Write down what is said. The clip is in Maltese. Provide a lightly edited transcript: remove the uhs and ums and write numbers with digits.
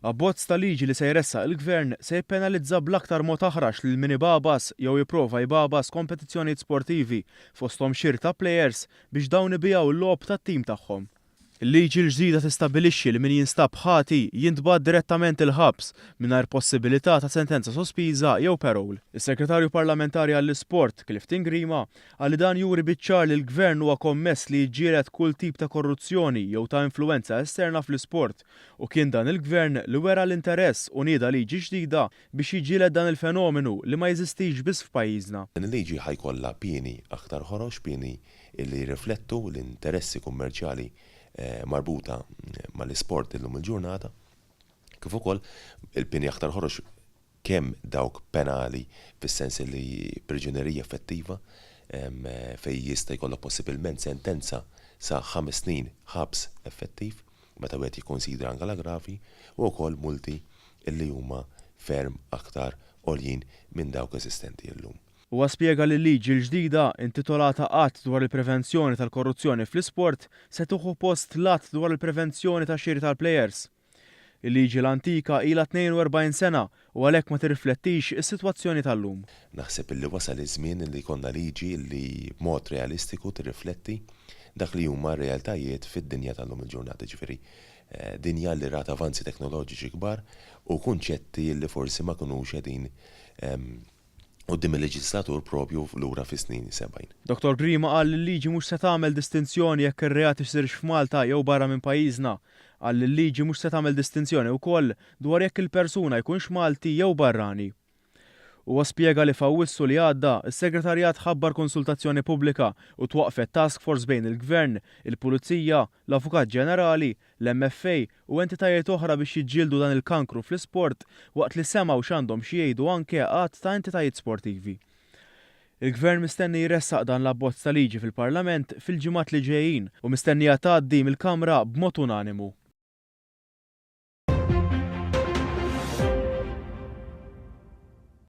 Abbozz ta' liġi li se jressaq il-Gvern se jippenalizza bl-aktar mod aħrax lil min ibagħbas jew jipprova jbagħbas kompetizzjonijiet sportivi, fosthom xiri ta' plejers biex dawn ibigħu l-logħob tat-tim tagħhom. Il-liġi l-ġdida tistabbilixxi li min jinstab ħati jintbagħat direttament il-ħabs, mingħajr possibilità ta' sentenza sospiża jew parole. Is-Segretarju Parlamentari għall-Isport, Clifton Grima, qal li dan juri biċ-ċar li l-Gvern huwa kommess li jiġġieled kull tip ta' korruzzjoni jew ta' influwenza esterna fl-isport u kien dan il-Gvern li wera l-interess u nieda liġi ġdida biex jiġġieled dan il-fenomenu li ma jeżistix biss f'pajjiżna. Din il-liġi ħa jkollha pieni aktar ħorox, pieni li jirriflettu l-interessi kummerċjali marbuta mal-isport illum il-ġurnata, kif ukoll il-pieni aktar ħorox kemm dawk penali fis-sens li priġunerija effettiva fejn jista' jkollok possibilment sentenza sa ħames snin ħabs effettiv meta wieħed jikkunsidra anke l-aggravi u wkoll multi li huma ferm aktar għoljin minn dawk eżistenti llum. Huwa spjega li l-liġi l-ġdida, intitolata Att dwar il-Prevenzjoni tal-Korruzzjoni fl-Isport, se tieħu post l-Att dwar il-Prevenzjoni tax-Xiri tal-Plejers. Il-liġi l-antika ilha 42 sena u għalhekk ma tirriflettix is-sitwazzjoni tal-lum. Naħseb illi wasal iż-żmien illi jkollna liġi illi b'mod realistiku tirrifletti dak li huma r-realtajiet fid-dinja tal-lum il-ġurnata, jiġifieri dinja li rat avanzi teknoloġiċi kbar u kunċetti li forsi ma kinux qegħdin quddiem il-leġislatur proprju lura fis-snin 70. Dottor Grima qal li l-liġi mhux se tagħmel distinzjoni jekk ir-reat isirx f'Malta jew barra minn pajjiżna. Qal li l-liġi mhux se tagħmel distinzjoni wkoll dwar jekk il-persuna jkunx Malti jew barrani. Huwa spjega li f'Awwissu li għadda, is-Segretarjat ħabbar konsultazzjoni pubblika u twaqqfet task force bejn il-Gvern, il-Pulizija, l-Avukat Ġenerali, l-MFA u entitajiet oħra biex jiġġieldu dan il-kankru fl-isport waqt li semgħu x'għandhom xi jgħidu anke għadd ta' entitajiet sportivi. Il-Gvern mistenni jressaq dan l-abbozz ta' liġi fil-Parlament fil-ġimgħat li ġejjin u mistennija tgħaddi mill-Kamra b'mod unanimu.